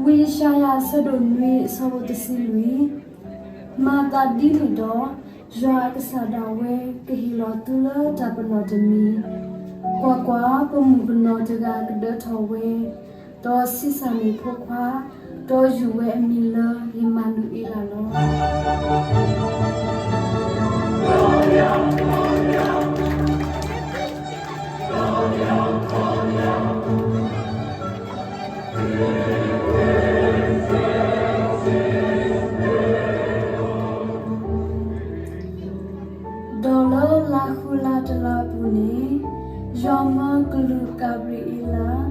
ဝံယၡါယၤအဆၢဒိၣ်နွံအဆၢဖိတဆံလွံၢ်, မၤသးဒ်န့ၣ်ဒီး, ယွၤအကစၢ်ဒၣ်ဝဲကဟ့ၣ်လီၤသုလၢတၢ်ပနီၣ်တမံၤ, ကွၢ်ကွၢ်, ပမုၣ်ကနီၤတဂၤကဒၢထီၣ်ဝဲ, ဒီးဆံးစၢ်န့ၢ်ဖိခွါ, ဒီးယုၢ်ဝဲအမံၤလၢယမၤနူၤအ့လးလီၤ. ဒီးလၢလါဃုလါတလါအပူၤန့ၣ်, ယွၤမၢကလူးကၤဘြံၤအ့လး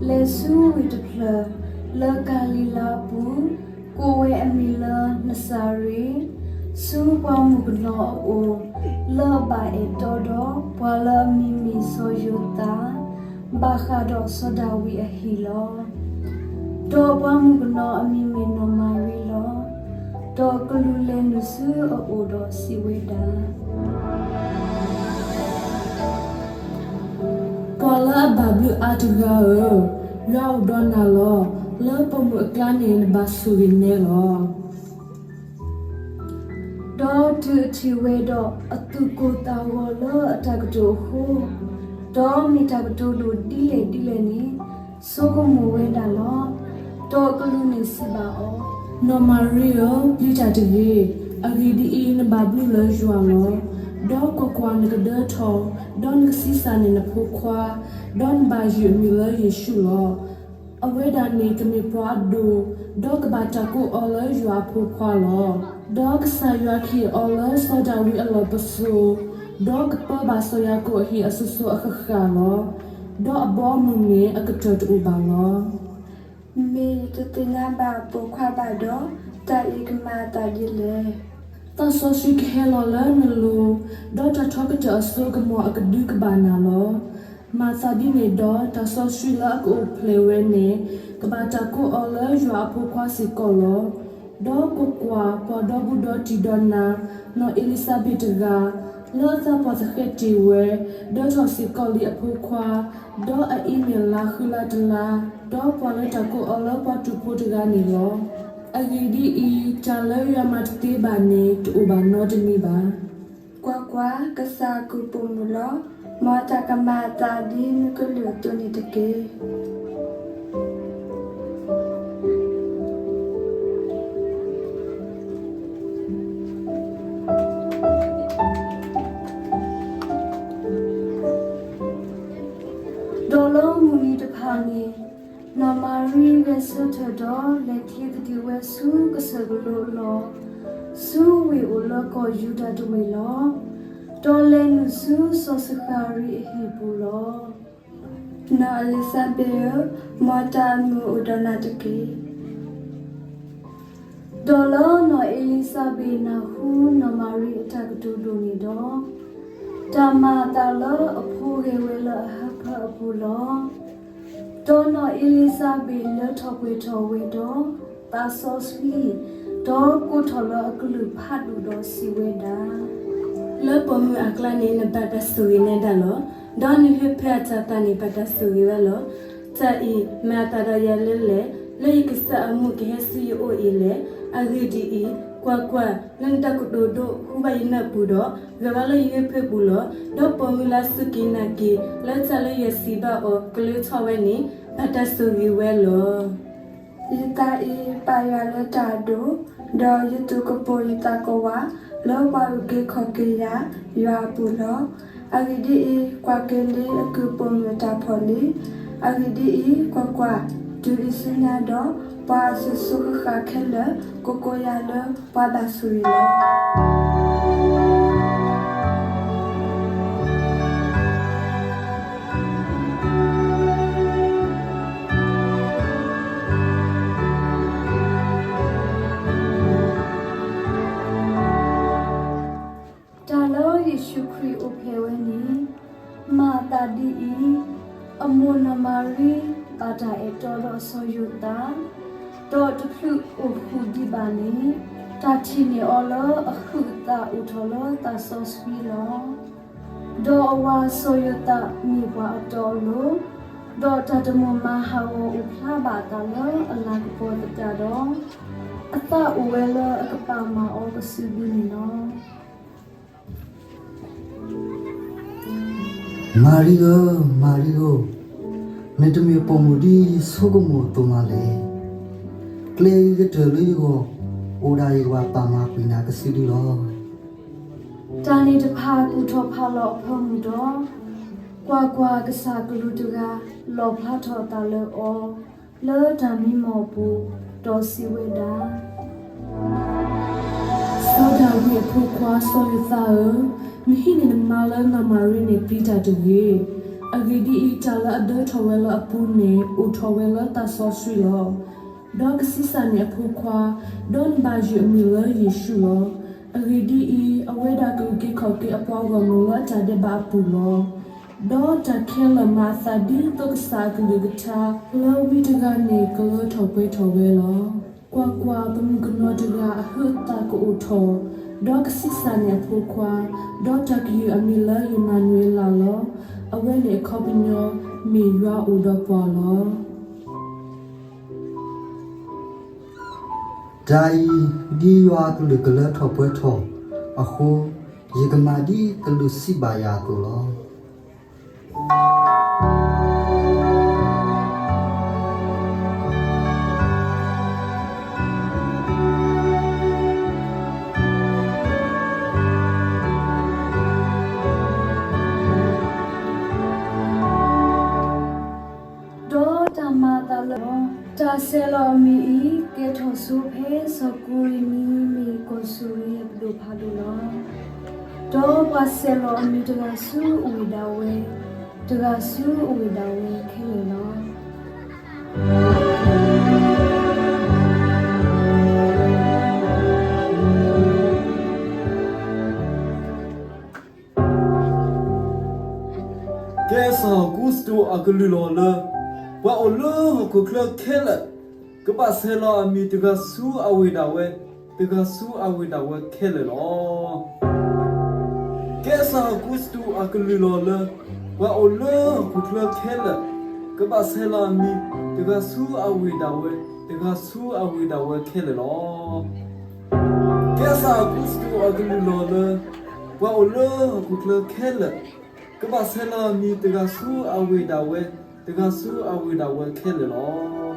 လဲၤဆူဝ့ၢ်တဖျၢၣ် လၢကၤလံၤလါပူၤ, ကိးဝဲအမံၤလၢနစၤရ့း, ဆူပှၤမုၣ်ကနီၤအအိၣ်, လၢအဘၣ်အဲၣ်တီဒီးပှၤလၢအမံၤမ့ၢ်စီၤယိၤသး, ဘၣ်ဃးဒီးစီၤဒၤဝံးအဟံၣ်လီၤ. ဒီးပှၤမုၣ်ကနီၤအမံၤမ့ၢ်နီၢ်မၤရံလီၤ. ဒီးကလူးလဲၤနုာ်ဆူအအိၣ်ဒီးစံးဝဲဒၣ်, ပှၤလၢအဘၣ်ဘျုးအါတဂၤဧၢ, ယွၤအိၣ်ဒီးနၤလီၤ. လၢပိာ်မုၣ်အကျါန့ၣ်နဘၣ်ဆိၣ်ဂ့ၤနဲလီၤ. ဒီးတုၤအထံၣ်ဝဲဒီးအသူၣ်ကိၢ်သးဂီၤလၢအတၢ်ကတိၤအဃိ, ဒီးမ့ၢ်တၢ်ကတိၤဒိၣ်ဒ်လဲၣ်ဒ်လဲၣ်န့ၣ်, ဆိကမိၣ်ဝဲဒၣ်လီၤ. ဒီးကလူးန့ၣ်စံးဘၣ်အီၤ, နီၢ်မၤရံဧၢ, ပျံၤတၢ်တဂ့ၤ. အဂ့ၢ်ဒ်အံၤ, နဘၣ်ဘျုးလၢယွၤလီၤ. ဒီးကွၢ်ကွၢ်, နကဒၢထီၣ်, ဒီးနကဆံးစၢ်န့ၢ်နဖိခွါ, ဒီးနဘၣ်ယုၢ်အမံၤလၢယ့ၣ်ၡူးလီၤ. အဝဲဒၣ်န့ၣ်ကမ့ၢ်ပှၤအဒိၣ်, ဒီးကဘၣ်တၢ်ကိးအီၤလၢယွၤအဖိခွါလီၤ. ဒီးကစၢ်ယွၤကဟ့ၣ်အီၤလၢစီၤဒၤဝံးအလီၢ်ပစိာ်, ဒီးကပၢဘၣ်စီၤယၤကိာ်အဟံၣ်အစိၤစိၤအဃၣ်ဃၣ်လီၤ. ဒီးအဘီအမုၢ်န့ၣ်အကတၢၢ်တအိၣ်ဘၣ်လီၤ. မ့ၢ်ယတသ့ၣ်ညါဘၣ်ပိာ်ခွါဘၣ်ဒီး, တၢ်အံၤကမၤအသးဒ်လဲၣ်. သးစီဆှံကဟဲလီၤလၢနလိၤ, ဒီးတၢ်ထီကတၢၢ်အစိကမီၤအကဒုကဘၣ်နၤလီၤ. မၤသးဒ်န့ၣ်ဒီး, တၢ်စီဆှံလၢအကအိၣ်ဖျဲၣ်ဝဲန့ၣ်, ကဘၣ်တၢ်ကိးအီၤလၢယွၤအဖိခွါစ့ၢ်ကီးလီၤ. ဒီးကွၢ်ကွၢ်, ပှၤဒီဘူးဒီတံၢ်ဒီးနၤ, နီၢ်အ့လံၤစဘ့းတဂၤ, လၢအသးပှၢ်သဃဲးတ့ၢ်ဝဲ, ဒၢထီၣ်စ့ၢ်ကီးလံအဖိခွါ, ဒီးအအံၤမ့ၢ်လါဃုလါတလါ, ဒီးပှၤလၢတၢ်ကိးအီၤလၢပှၤတူၢ်ဖိတဂၤန့ၣ်လီၤ. အဂ့ၢ်ဒ်အံၤ, တၢ်လၢယွၤမၤတသ့ဘၣ်န့ၣ် တအိၣ်ဘၣ်နီတမံၤဘၣ်. ကွၢ်ကွၢ်, ကစၢ်အကုၢ်ပိာ်မုၣ်လီၤ. မ်တၢ်ကမၤအသးဒ်မုၢ်ကလုၢ်အသိးန့ၣ်တက့ၢ်. ဒီးလၢမုၢ်နံၤတဖၣ်န့ၣ်, နီၢ်မၤရံဂဲၤဆၢထၢၣ်ဒီးလဲၤချ့သဒံးဝဲဆူကစၢၢ်ကလိအလီၢ်, ဆူဝ့ၢ်အိၣ်လၢကီၢ်ယူဒၤတဝ့ၢ်လီၤ. ဒီးလဲၤနုာ်ဆူစီၤစဃၤရံအဟံၣ်ပူၤလီၤ. နီၢ်အ့လံၤစဘ့းဧၢ, မ်တၢ်အမုာ်အိၣ်ဒီးနၤတက့ၢ်. ဒီးလၢနီၢ်အ့လံၤစဘ့းနၢ်ဟူနီၢ်မၤရံအတၢ်ကတိၤဒိၣ်န့ၣ်ဒီး, တၢ်မၤအသးလၢအဖိဂဲၤဝဲလၢအဟၢဖၢအပူၤလီၤ. ဒီးနီၢ်အ့လံၤစဘ့းလၢထီၣ်ပှဲၤထီၣ်ဝဲဒီးသးစီဆှံ, ဒီးကိးထီၣ်လၢအကလုၢ်ဖးဒိၣ်ဒီးစံးဝဲဒၣ်, လၢပိာ်မုၣ်အကျါန့ၣ်နဘၣ်တၢ်ဆိၣ်ဂ့ၤနဲဒၣ်လီၤ. ဒီးနဟၢဖၢအတၤသၣ်န့ၣ်ဘၣ်တၢ်ဆိၣ်ဂ့ၤဝဲလီၤ. တၢ်အံၤမၤအသးဒီးယၤလၢလဲၣ်, လၢယကစၢ်အမူၢ်ကဟဲဆူယအိၣ်အံၤလဲၣ်. အဂ့ၢ်ဒ်အံၤ, ကွၢ်ကွၢ်, လၢနတၢ်ကတိၤဒိဟူဘၣ်ယနၢ်ပူၤဒီး, ဂဲၤဘၣ်လၢယဂ့ၢ်ဖၢပူၤလီၤ. ဒီးပိာ်မုၣ်လၢအစူၢ်က့ၤနာ်က့ၤလၢတၢ်လၢယွၤစံးဘၣ်အီၤကလၢထီၣ်ဝဲန့ၣ်, ဘၣ်တၢ်ဆိၣ်ဂ့ၤဝဲလီၤ. ယသးအံၤပာ်ယွၤလၢတၢ်အဒိၣ်, ဒီးယသူၣ်ကပိာ်ယသးကဝးလၢပှၤအုၣ်က့ၤခီၣ်က့ၤယၤယွၤအပူၤလီၤ. အဂ့ၢ်ဒ်အံၤ, ကွၢ်က့ၤလံ အကုၢ်ပိာ်မုၣ်အတၢ်ဖီၣ်လံ. အဂ့ၢ်ဒ်အံၤ, ကွၢ်ကွၢ်, တုၤအံၤဆူညါဒီး, ပှၤအစိၤစိၤဃၣ်ဃၣ်ခဲလၢာ် ကကိးယၤလၢပှၤဘၣ်ဆိၣ်ဂ့ၤလီၤ. တၢ်လၢယ့ၣ်ၡူးခရံာ်အိၣ်ဖျဲၣ်ဝဲန့ၣ်, မၤအသးဒ်အံၤ, အမိၢ်နီၢ်မၤရံဘၣ်တၢ်အဲၣ်တီဒီးစီၤယိၤသး, ဒီးတချုးအိၣ်ဃုာ်ဒံးဘၣ်န့ၣ်, တၢ်ထံၣ်န့ၢ်အီၤလၢအဟုးအသးအိၣ်ထီၣ်လၢသးစီဆှံလီၤ. ဒီးအဝၤစီၤယိၤသးမ့ၢ်ပှၤအတီအလိၤ, ဒီးတၢ်တမိၣ်မၤဟးဂီၤအိၣ်ဖျါဘၣ်အသးလၢအလၤကပီၤသတးဒီး, အသးအိၣ်ဝဲလၢအကပာ်မၤအီၤကစုဒုန့ၣ်လီၤ. မၤရံဧၢ, မၤရံဧၢ, နတမ့ၢ်ပိာ်မုၣ်ဒ်ယဆိကမိၣ်အသိးမးလဲၣ်. ကျဲဂံၤကတၢၢ်လၢယဂီၢ်, အိၣ်ဒၣ်ယကဘၣ်ပာ်မၤကွံာ်နၤကစုဒုလီၤ. တၢ်န့ၣ်တဖၣ်ကူၣ်ထီၣ်ဖးလီၤအဖၢမုၢ်ဒီး, ကွၢ်ကွၢ်, ကစၢ်ကလူးတဂၤလီၣ်ဖျါထီၣ်အသးလၢအီၤ လၢတၢ်မံမီၢ်အပူၤ, ဒီးစံးဝဲဒၣ်, စီၤဒၤဝံးအဖိခွါစီၤယိၤသးဧၢ, နဟံးန့ၢ်နမါလၢနီၢ်မၤရံန့ၣ်ပျံၤတၢ်တဂ့ၤ. အဂ့ၢ်ဒ်အံၤ, တၢ်လၢအဒၢထီၣ်ဝဲလၢအပူၤန့ၣ် အိၣ်ထီၣ်ဝဲလၢသးစီဆှံလီၤ. ဒီးကဆံးစၢ်န့ၢ်အဖိခွါ, ဒီးနဘၣ်ယုၢ်အမံၤလၢယ့ၣ်ၡူးလီၤ. အဂ့ၢ်ဒ်အံၤ, အဝဲဒၣ်ကအုၣ်က့ၤခီၣ်က့ၤအပှၤဂီၢ်မုၢ်လၢအတၢ်ဒဲးဘးအပူၤလီၤ. ဒီးတၢ်ခဲလၢာ်မၤအသးဒ်သိးကစၢ်အကလုၢ်ကထါလၢဝံတဂၤန့ၣ် ကလၢထီၣ်ပှဲၤထီၣ်ဝဲလီၤ. ကွၢ်ကွၢ်, ပမုၣ်ကနီၤတဂၤအဟုးအသးကအိၣ်ထီၣ်, ဒီးကဆံးစၢ်န့ၢ်အဖိခွါ, ဒီးတၢ်ကယုၢ်အမံၤလၢယမၤနူၤအ့လးလီၤ. အဝဲန့ၣ်အခီပညီမ့ၢ်ယွၤအိၣ်ဒီးပှၤလီၤ. တၢ်အံၤဒ်ယွၤအကလုၢ်ကလၢထီၣ်ပှဲၤထီၣ်အဃိ, ယကမၤဒ်ကလူးစံးဘၣ်ယၤအသိးလီၤ. ဒီးတၢ်မၤအသးလၢအီၤ, တၢ်ဆဲးလီၤအမံၤအံၤ ကဲထီၣ်ဆိဖဲစီၤကူၤရ့ၤနံ မ့ၢ်ကီၢ်စူၤရ့ၤအပဒိၣ်ဖးဒိၣ်လီၤ. ဒီးပှၤဆဲးလီၤအမံၤတဂၤဆူအဝ့ၢ်ဒၣ်ဝဲ, တဂၤဆူအဝ့ၢ်ဒၣ်ဝဲခဲလၢာ်လီၤ. ကဲစၢ်ဟီၣ်ကူစတူးအကလုၢ်လီၤလၢ ပှၤအိၣ်လၢဟီၣ်ခိၣ်ချၢခဲလၢာ် ကဘၣ်ဆဲးလီၤအမံၤတဂၤဆူအဝ့ၢ်ဒၣ်ဝဲ, တဂၤဆူအဝ့ၢ်ဒၣ်ဝဲခဲလၢာ်လီၤ. ကဲစၢ်ဟီၣ်ကူစတူးအကလုၢ်လီၤလၢ ပှၤအိၣ်လၢဟီၣ်ခိၣ်ချၢခဲလၢာ် ကဘၣ်ဆဲးလီၤအမံၤ တဂၤဆူအဝ့ၢ်ဒၣ်ဝဲ, တဂၤဆူအဝ့ၢ်ဒၣ်ဝဲခဲလၢာ်လီၤ. ကဲစၢ်ဟီၣ်ကူစတူးအကလုၢ်လီၤလၢ ပှၤအိၣ်လၢဟီၣ်ခိၣ်ချၢခဲလၢာ် ကဘၣ်ဆဲးလီၤအမံၤတဂၤဆူအဝ့ၢ်ဒၣ်ဝဲ, တဂၤဆူအဝ့ၢ်ဒၣ်ဝဲခဲလၢာ်လီၤ.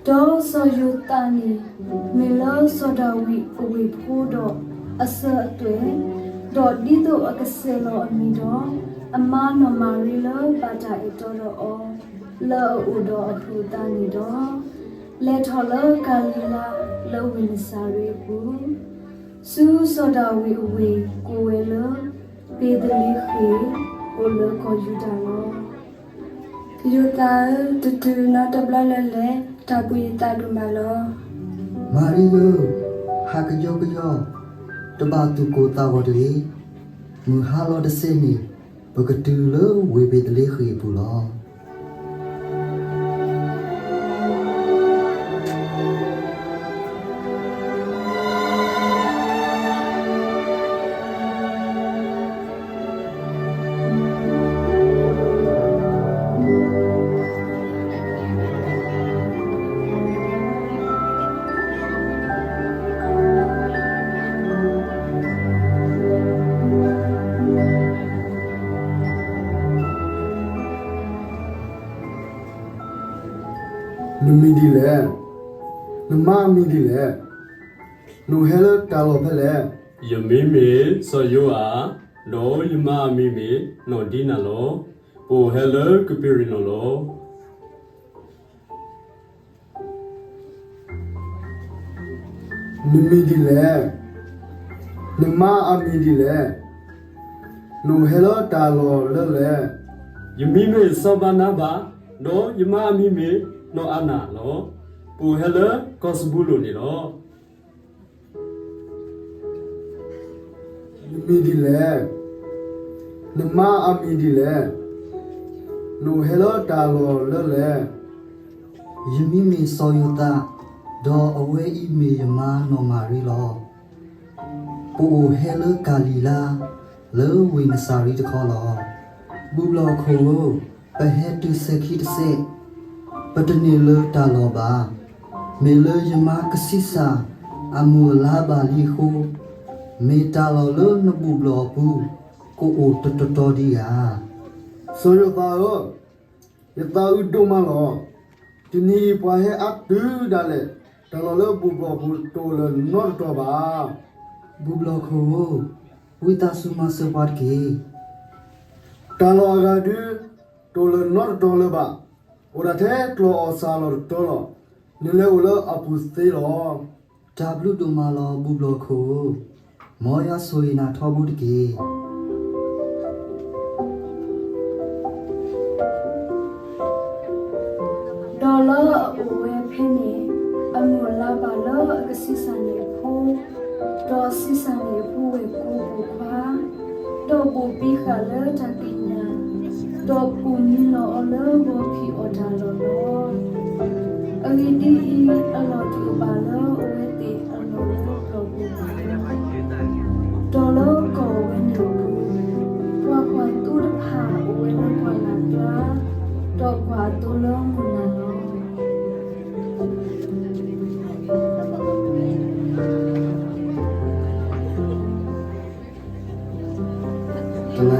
ဒီးစီၤယိၤသးန့ၣ် မ့ၢ်လၢစီၤဒၤဝံးအဝ့ၢ်ဖိဒီးအစၢၤအသွဲၣ်, ဒီးဒ်သိးအကဆဲးလီၤအမံၤဒီး, အမါနီၢ်မၤရံလၢဘၣ်တၢ်အဲၣ်တီဒီးအီၤ လၢအအိၣ်ဒီးအဟုးအသးန့ၣ်ဒီး, လဲၤထီၣ်လၢကၤလံၤလါလၢဝ့ၢ်နစၤရ့းအပူၤ, ဆူစီၤဒၤဝံးအဝ့ၢ်ကိးဝဲလၢ ဘ့ၤသလ့ဃ့ၣ်, အိၣ်လၢကီၢ်ယူဒၤလီၤ. ယိၤသးဧၢ, တတုၤနီတဘျီလၢၤလဲၣ်, တၢ်ဘှံးယသးဒိၣ်မးလီၤ. မၤရံဧၢ, ဟးကယီကယီ, တဘၣ်သူၣ်ကိၢ်သးဂီၤတဂ့ၤ. မုၢ်ဟါလီၤတစဲးန့ၣ် ပကတုၤလၢဝ့ၢ်ဘ့ၤသလ့ဃ့ၣ်အပူၤလီၤ. နမံၤဒ်လဲၣ်. နမါအမံၤဒ်လဲၣ်. နအိၣ်ဟဲလၢတၢ်လီၢ်ဖဲလဲၣ်. ယမံၤမ့ၢ်စီၤယိၤအၤ, ဒီးယမါအမံၤမ့ၢ်နီၢ်ဒံနၤလီၤ. ပအိၣ်ဟဲလၢကပ့းရ့ၣ်နီၣ်လီၤ. နမံၤဒ်လဲၣ်. နမါအမံၤဒ်လဲၣ်. နအိၣ်ဟဲလၢတၢ်လီၢ်လၢလဲၣ်. ယမံၤမ့ၢ်စီၤဘၤနၤဘး, ဒီးယမါအမံၤမ့ၢ်နီၢ်အၤနၤလီၤ. ပအိၣ်ဟဲလၢကီၢ်စဘူလိၣ်န့ၣ်လီၤ. နမံၤဒ်လဲၣ်. နမါအမံၤဒ်လဲၣ်. နအိၣ်ဟဲလၢတၢ်လီၢ်လၢလဲၣ်. ယမံၤမ့ၢ်စီၤယိၤသး, ဒီးအဝဲအံၤမ့ၢ်ယမါနီၢ်မၤရံလီၤ. ပအိၣ်ဟဲလၢကၤလံၤလါ လၢဝ့ၢ်နစၤရ့းတခီလီၤ. ဘူၣ်ဘျီၣ်ခိၣ်ဧၢ, ပဟဲတုၤစဲၤခံတစဲး, ပတန့ၢ်လၢၤတၢ်လီၢ်ဘၣ်. မ့ၢ်လၢယမါကဆံးစၢ် အမုၢ်အလါဘၣ်လံအဃိ, မ့ၢ်တၢ်လီၢ်လၢနဘူၣ်ဘျီၣ်အပူၤ ကအိၣ်တတီၤတီၤဒံးဧါ. စီၤယိၤသးဧၢ, ယသးအုးဒိၣ်မးလီၤ. တနံၤအံၤပှၤဟဲအါတုၤဒၣ်လဲာ်, တၢ်လီၢ်လၢဘူၣ်ဘျီၣ်အပူၤတအိၣ်လၢၤနီတတီၤဘၣ်. ဘူၣ်ဘျီၣ်ခိၣ်ဧၢ, ဝံသးစူၤမၤစၢၤပှၤတက့ၢ်. တၢ်လီၢ်အဂၤဒုး တအိၣ်လၢၤနီတတီၤလၢၤဘၣ်. အိၣ်ဒၣ်ထဲကျီၢ်အီၣ်စၢ်လီၢ်တတီၤလီၤ. နလဲၤအိၣ်လၢအပူၤသ့လီၤ. တၢ်ဘျုးဒိၣ်မးလီၤ ဘူၣ်ဘျီၣ်ခိၣ်ဧၢ, မ်ယွၤဆိၣ်ဂ့ၤနၤထီဘိတက့ၢ်. ဒီးလၢအအိၣ်ဝဲဖဲန့ၣ်, အမုၢ်အလါဘၣ်လၢအကဆံးစၢ်န့ၣ်အဖိ, ဒီးဆံးစၢ်န့ၣ်အဖိဝဲၢ်ကိာ်ပိာ်ခွါ, ဒီးဘိၣ်ဘံဃာ်လၢတၢ်ကံးညာ်, ဒီးပိာ်မံလီၤအီၤလၢဂီၤဖံးအီၣ်တၢ်လီၢ်လီၤ. အဂ့ၢ်ဒ်အံၤ, အလီၢ်တအိၣ်ဘၣ်လၢအဝဲသ့ၣ်အလီၢ်လၢပျီပူၤဘၣ်. ဒီးလၢကီၢ်ဝဲန့ၣ်အပူၤ, ပှၤကွၢ်သိတဖၣ်အိၣ်ဝဲလၢပှၢ်လၢ်ကျါ, ဒီးကွၢ်အသိလၢမုၢ်နၤလီၤ. တနၤအံၤတၢ်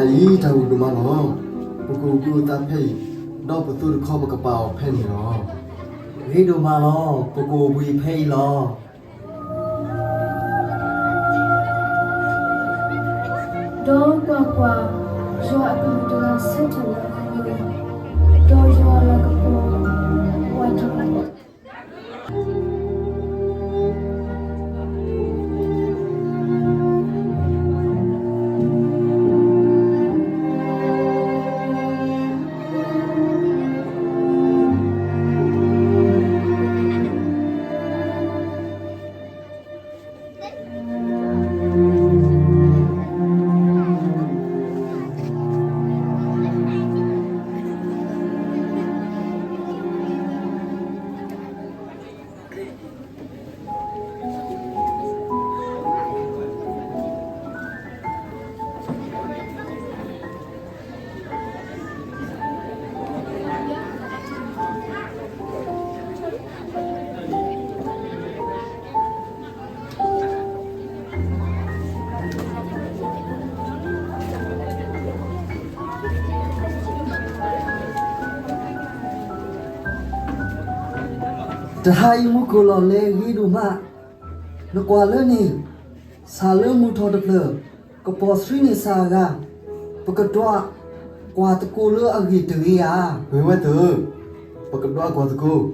အိၣ်ဒိၣ်မးလီၤ. ပကအိၣ်ဘှံးအိၣ်သါဖဲအံၤ, ဒီးပသိတခီပကပာ်အီၤဖဲန့ၣ်လီၤ. ဂ့ၤဒိၣ်မးလီၤ. ပကအိၣ်ဘှံးဖဲအံၤလီၤ. ဒီးကွၢ်ကွၢ်, ယွၤအကလူးတဂၤဆၢထၢၣ်လၢအဃၢၤ, ဒီးယွၤအလၤကပီၤဝးတရံး တဟါအံၤမူခိၣ်လီၤလဲဂ့ၤဒိၣ်မး, နကွၢ်လၢန့ၣ်, ဆၣ်လၢမုၢ်ထီၣ်တဖျၢၣ်, ကပီၤဆှံန့ၢ်ဆၣ်အဂၤ, ပကဒွးကွၢ်သကိးလၢအဂ့ၢ်တဂ့ၤဧါ. ဂ့ၤဝဲသၢ, ပကဒွးကွၢ်သကိး.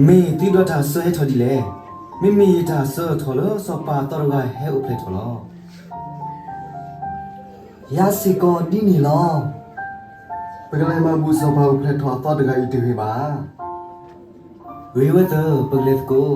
မ့ၢ်သုဒွးတၢ်အစၢဟဲထီၣ်ဒ်လဲၣ်. မ့မ့ၢ်ယတၢ်အစၢထီၣ်လၢစီၤပၤအသီတဂၤဟဲအိၣ်ဖျဲၣ်ထီၣ်လီၤ. ယၤစ့ၢ်ကီးဒ်န့ၣ်လီၤ. ပကလဲၤမၤဘူၣ်စီၤပၤအိၣ်ဖျဲၣ်ထီၣ်အသီတဂၤအံၤတဂ့ၤဘၣ်. ဂ့ၤဝဲသၢ, ပကလဲၤသကိး.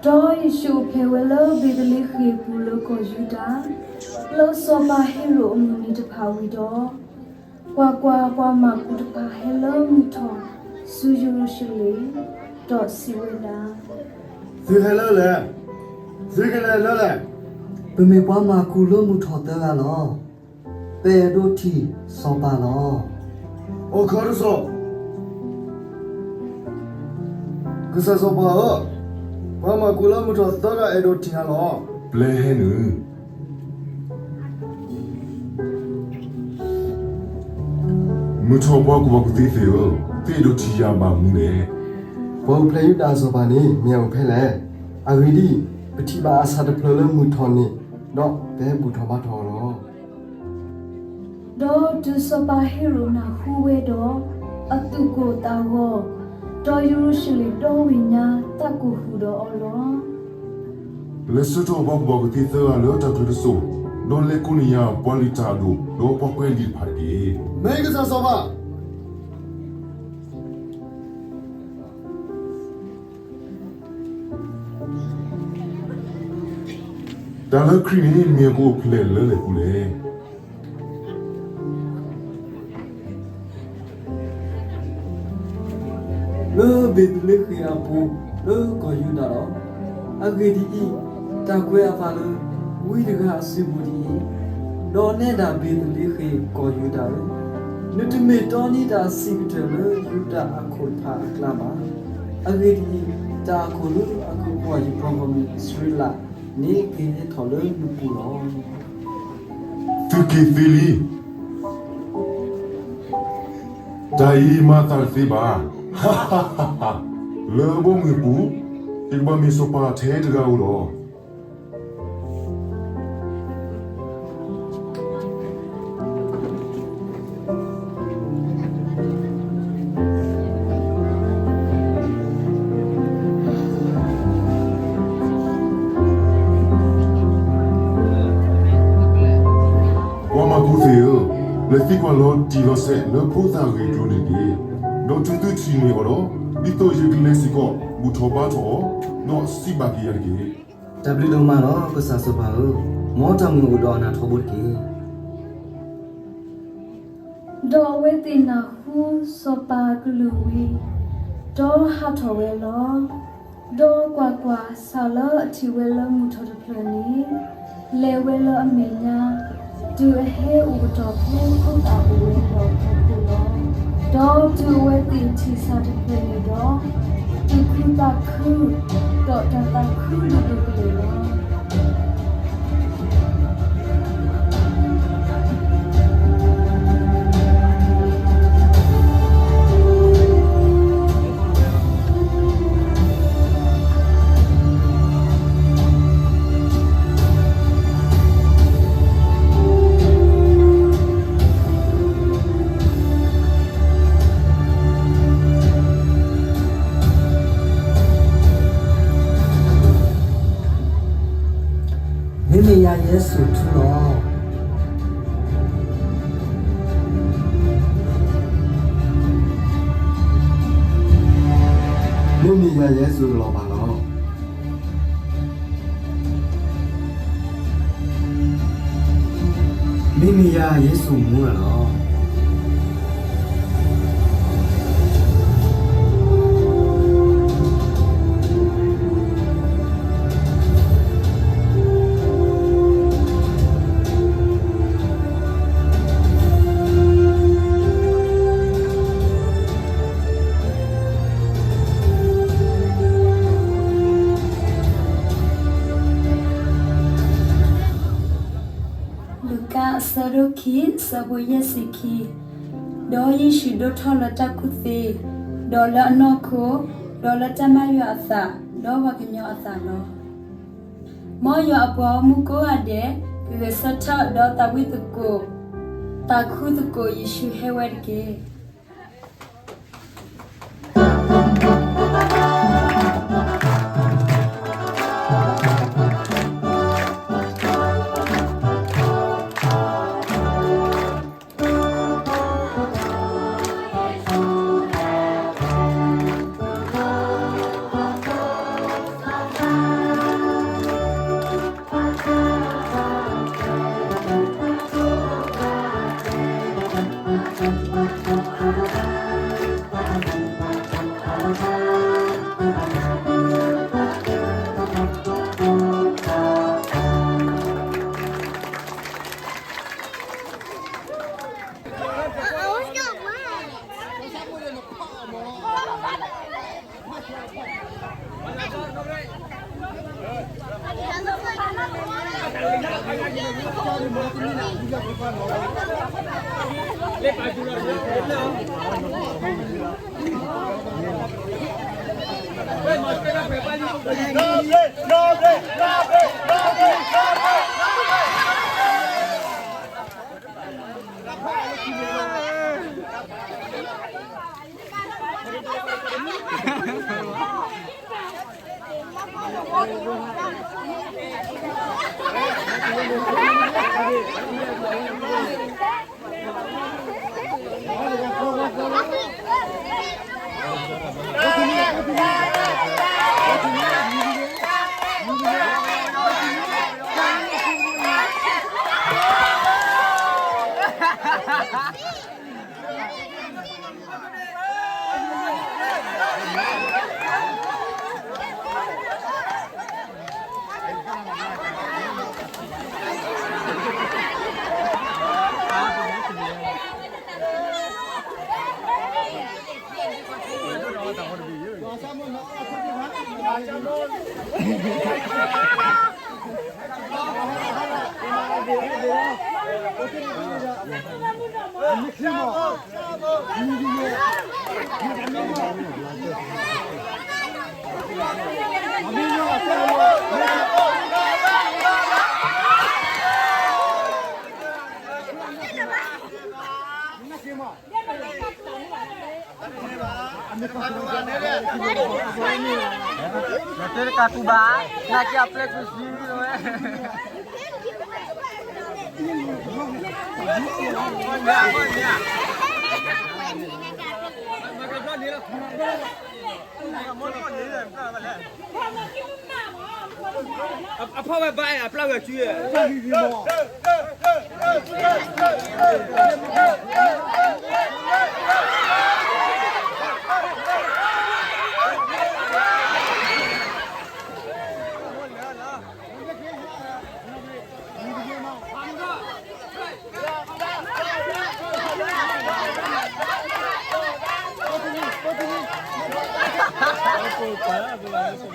ဒီးယ့ၣ်ၡူးအိၣ်ဖျဲၣ်ဝဲလၢဘ့းသလ့ဃ့ၣ်အပူၤလၢကီၢ်ယူဒၤ, လၢစီၤပၤဟ့ရိာ်အမုၢ်နံၤတဖၣ်ဝံၤဒီး, ကွၢ်ကွၢ်, ပှၤမၢကူၣ်တဖၣ်ဟဲလၢမုၢ်ထီၣ်ဆူယရူၤၡလ့ၣ်, ဒီးစံးဝဲဒၣ်, သုဟဲလၢလဲၣ်, သုကလဲၤလၢလဲၣ်. ပမ့ၢ်ပှၤမၢကူၣ်လၢမုၢ်ထီၣ်သၢဂၤလီၤ. ပအဲၣ်ဒိးထံၣ်စီၤပၤလီၤ. အိၣ်ခိးတစိၢ်, ကစၢ်စီၤပၤဧၢ, ပှၤမၢကူၣ်လၢမုၢ်ထီၣ်သၢဂၤအဲၣ်ဒိးထံၣ်နၤလီၤ. ပျဲဟဲနုာ်. မုၢ်ထီၣ်ပှၤကူၣ်ဘၣ်ကူၣ်သ့သ့ၣ်ဧၢ, သုအဲၣ်ဒိးထံၣ်ယၤဘၣ်မနုၤလဲၣ်. ပှၤအိၣ်ဖျဲၣ်ယူဒၤအစီၤပၤန့ၣ် မ့ၢ်အအိၣ်ဖဲလဲၣ်. အဂ့ၢ်ဒ်အံၤ, ပထံၣ်ဘၣ်အဆၣ်တဖျၢၣ်လၢမုၢ်ထီၣ်န့ၣ်, ဒီးပဟဲဘူၣ်ထီၣ်ဘါထီၣ်အီၤလီၤ. ဒီးတုၤစီၤပၤဟ့ရိာ်နၢ်ဟူဝဲဒီး, အသူၣ်ကိၢ်သးဂီၤ, ဒီးယရူၤၡလ့ၣ်ဒီဝ့ၢ်ညါသးကိၢ်ဃုာ်ဒီးအီၤလီၤ. လဲၤဆှၢထီၣ်ပှၤကူၣ်ဘၣ်ကူၣ်သ့သၢဂၤလၢတၢ်ချၢတစိၤ, ဒီးလဲၤကိးန့ၢ်ယၤပှၤလုၢ်တၢ်အဒိၣ်, ဒီးပှၤကွဲးလံာ်တဖၣ်တက့ၢ်. မ့ၢ်ကစၢ်စီၤပၤ တၢ်လၢခရံာ်န့ၣ် မ့ၢ်အကအိၣ်ဖျဲၣ်လၢလဲၣ်ပူၤလဲၣ်. လၢဘ့းသလ့ဃ့ၣ်အပူၤ လၢကီၢ်ယူဒၤလီၤ. အဂ့ၢ်ဒ်အံၤ, တၢ်ကွဲးအသးလၢ ဝံတဂၤအစုပူၤဒ်အံၤ, ဒီးနဲဒၣ်ဘ့းသလ့ဃ့ၣ်ကီၢ်ယူဒၤဧၢ, နတမ့ၢ်တီန့ၢ်တၢ်စံးကတၢၢ်လၢယူဒၤအခိၣ်တဖၣ်အကျါဘၣ်. အဂ့ၢ်ဒ်အံၤ, တၢ်အခိၣ်လၢအကကွၢ်ယပှၤဂီၢ်မုၢ်အံၣ်စရ့လးန့ၣ် ကဟဲထီၣ်လၢနပူၤလီၤ. သုက့ၤသ့လံ. တၢ်အံၤမၤအသးတသ့ဘၣ်. လၢအဘီအမုၢ်အပူၤ, ယကဘၣ်မ့ၢ်စီၤပၤထဲတဂၤဧိၤလီၤ. ပှၤမၢကူသ့ၣ်ဧၢ, လဲၤသံကွၢ်လီၤတံၢ်လီၤဆဲးလၢဖိသၣ်အဂ့ၢ်အကျိၤန့ၣ်တက့ၢ်. ဒီးတုၤသုထံၣ်န့ၢ်အီၤဒီး, ဒ်သိးယကလဲၤစ့ၢ်ကီးဘူၣ်ထီၣ်ဘါထီၣ်အီၤ, ဒီးစံးဘၣ်က့ၤယၤတက့ၢ်. တၢ်ဘျုးဒိၣ်မးလီၤ ကစၢ်စီၤပၤဧၢ, မ်တၢ်မုာ်အိၣ်ဒီးအနၢ်ထီဘိတက့ၢ်. ဒီးအဝဲသ့ၣ်နၢ်ဟူစီၤပၤအကလုၢ်ဝံၤ, ဒီးဟးထီၣ်ဝဲလီၤ. ဒီးကွၢ်ကွၢ်, စၢ်လၢအထံၣ်ဝဲလၢမုၢ်ထီၣ်တဖျၢၣ်န့ၣ်, လဲၤဝဲလၢအမဲာ်ညါ, တုၤအဟဲအိၣ်ကတီၢ်ဖဲဖိသၣ်အိၣ်ဝဲအလီၢ်အဖီခိၣ်လီၤ. ဒီးတုၤအဝဲသ့ၣ်ထံၣ်စၢ်တဖျၢၣ်န့ၣ်ဒီး, သူၣ်ခုသးခု, ဒီးတၢ်သးခုဒိၣ်ဒိၣ်ကလဲာ်လီၤ. မ့မ့ၢ်ယၤယဲၢ်စိၤထူလီၤ. မ့မ့ၢ်ယၤယဲၢ်စိၤလီၤဘၣ်လီၤ. မ့မ့ၢ်ယၤယဲၢ်စိၤမူလီၤ. လူၤကၣ်အဆၢဒိၣ်ခံ အဆၢဖိယဲၢ်ဆံခံ. ဒီးယ့ၣ်ၡူးဒိၣ်ထီၣ်လၢတၢ်ကူၣ်သ့, ဒီးလၢအနီၢ်ခိ, ဒီးလၢတၢ်မၤယွၤအသး, ဒီးပှၤကညီအသးလီၤ. မ်ယွၤအပှၤဂီၢ်မုၢ်ကိးဂၤဒဲး ကဂဲၤဆၢထၢၣ်ဒီးသးဝံၣ်သကိး, သးခုသကိးယ့ၣ်ၡူးဟဲဝဲတက့ၢ်. နတဲတကးကူဘၣ်, နာ်က့အပျဲၢ်ကူစံဝဲ. အဖီဝဲဘၣ်အပျၢ်ဝဲစု,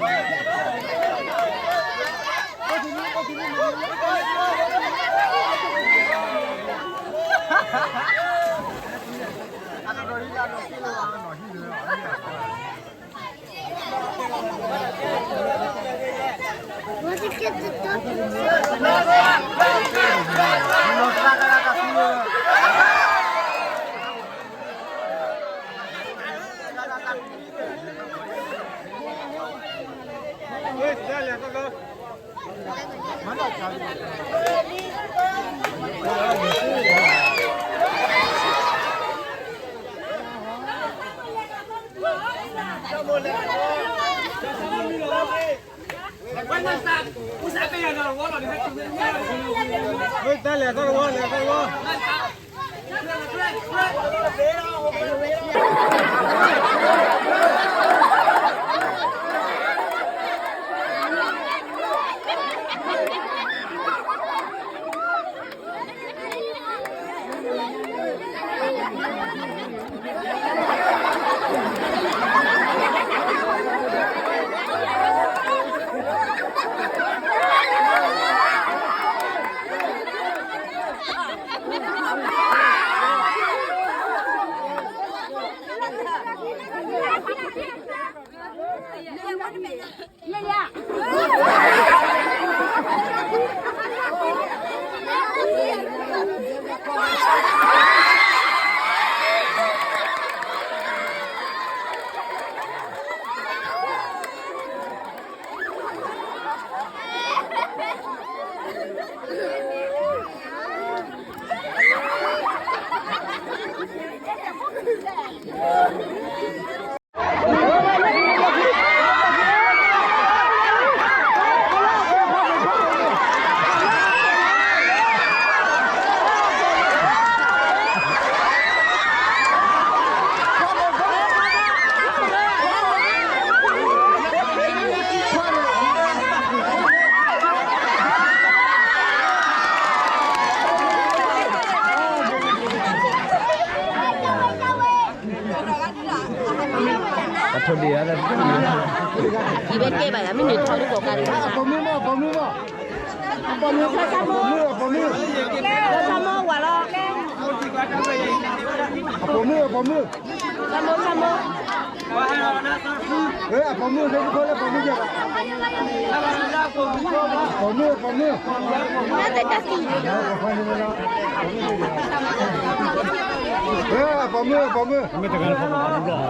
အဘဲကဲဘၣ်ယၤ မ့ၢ်န့ၣ်ထီဒုကီၢ်ကါဒုး, အပိာ်မုၣ်, အပိာ်မုၣ်, အပိာ်မုၣ်, အပိာ်မုၣ်, အပိာ်မုၣ်, အပိာ်မုၣ်, အပိာ်မုၣ်, အပိာ်မုၣ်, အပိာ်မုၣ်, အပိာ်မုၣ်, အပိာ်မုၣ်, အပိာ်မုၣ်, အပိာ်မုၣ်, တဂၤဒုးဖီၣ်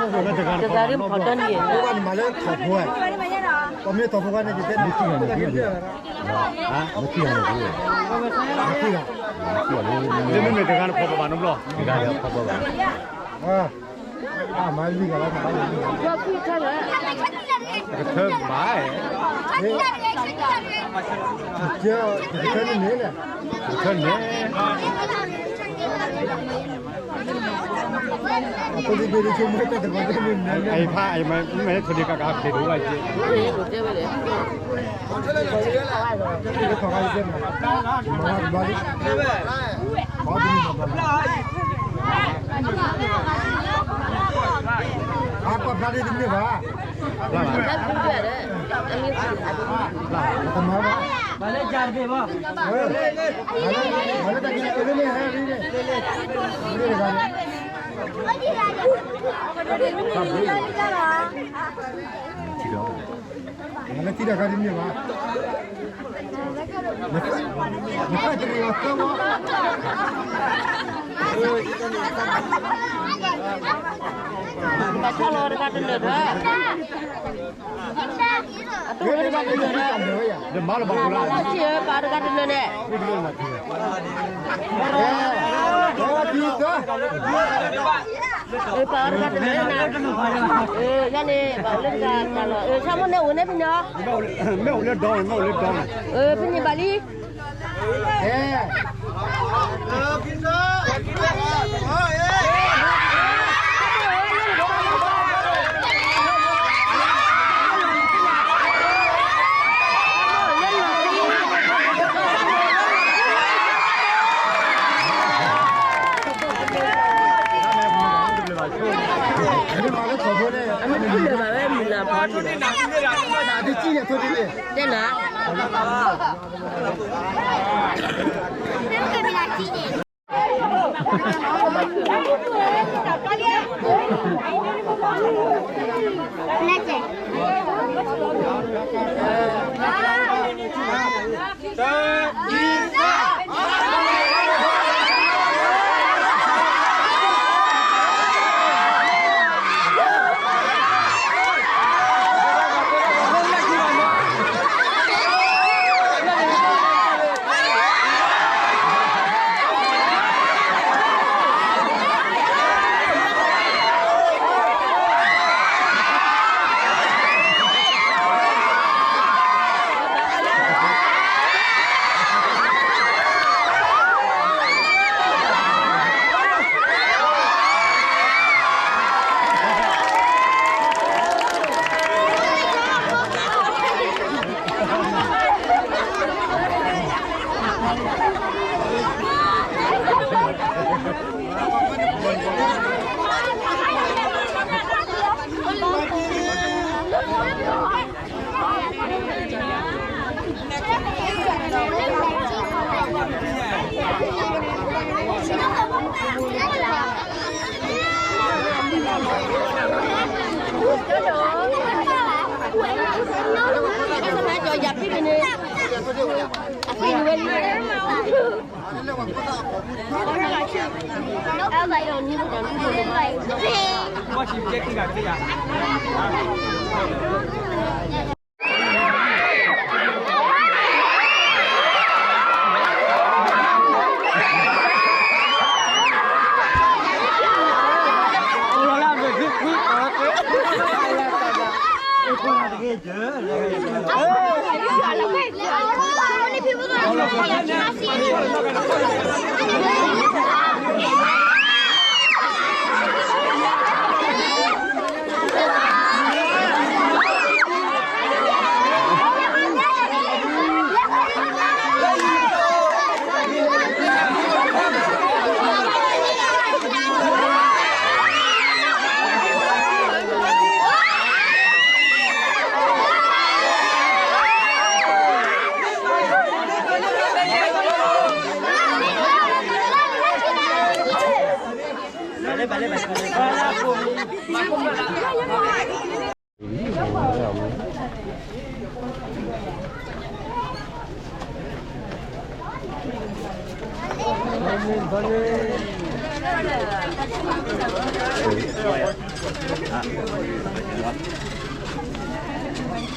ဒီန့ၣ်, မ့ၢ်ဘၣ်န့ၣ်မၤလၢထီၣ်ဖိဝဲ ပမ့ၢ်ထီၣ်ဖိခွါန့ၣ် ယတဲန့ၣ် မ့ၢ်ထံၣ်ဂၤန့ၣ် မ့ၢ်ထံၣ်ဂၤန့ၣ် မ့ၢ်ထံၣ်ဂၤ မ့ၢ်ထံၣ်ဂၤ မ့ၢ်မ့ၢ်တဂၤန့ၣ်ဖီၣ်ပဘၣ်နီတဘျီ တဂၤန့ၣ်ဖီၣ်ပဘၣ် မၤလံဂၤလီၤ ကထၢဘၣ် ကထၢန့ၣ်န့ၣ် ကထၢန့ၣ် အဖိဒံဘ့ၣ်ဒံဆိကမိၣ်တၢ်တဘၣ်န့ၣ် အအံၤဖးအံၤမ့ၢ် မ့ၢ်ထိၣ်ဒံးကကဟးက့ၤဒိၣ်ဝဲက့ၤ ကဲဝဲလဲၣ် ကထီၣ်ခါယကဲမး မၤဘၣ်လံ ဘၣ်တမံၤဘၣ် အကွၢ်ဖျါဒ်တမ့ၢ်ဘၣ် တမၤဘၣ် ဘၣ်လၢယၤတဘ့ၣ်ဘၣ် ဘၣ်လၢတၢ်က့ၤလၢမ့ၢ်ဟဲလံန့ၣ် မ့ၢ်တဂၤန့ၣ် နထံၣ်တၢ်ခါဒ်န့ၣ်ဘၣ် နသးတရံးအီၤသၢဝီ တၢ်ဆီလီၤတဂၤတလၢာ်ဒီး အတူၢ်တဂၤတလၢာ်ဒီး ဒီးမၤလီၤဘၣ်ကူလၢ် အီၣ်ဆံၣ်ဧၢ ပာ်တဂၤတလၢာ်န့ၣ် ပာ်တဂၤတလၢာ်နၤ ယန့ၣ် ဘၣ်အိၣ်လၢတဂၤတၢ်လီၤ ဆၣ်မိၣ်န့ၣ်အိၣ်န့ၣ်ဖဲန့ၣ် မ့ၢ်အိၣ်လၢဒီး မ့ၢ်အိၣ်လၢဒီး ဖဲန့ၣ်ဘၣ်လံ တဲနၤ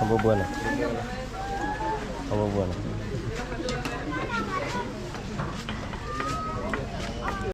အဘိဘိနီၤ, အဘိဘိနီၤ,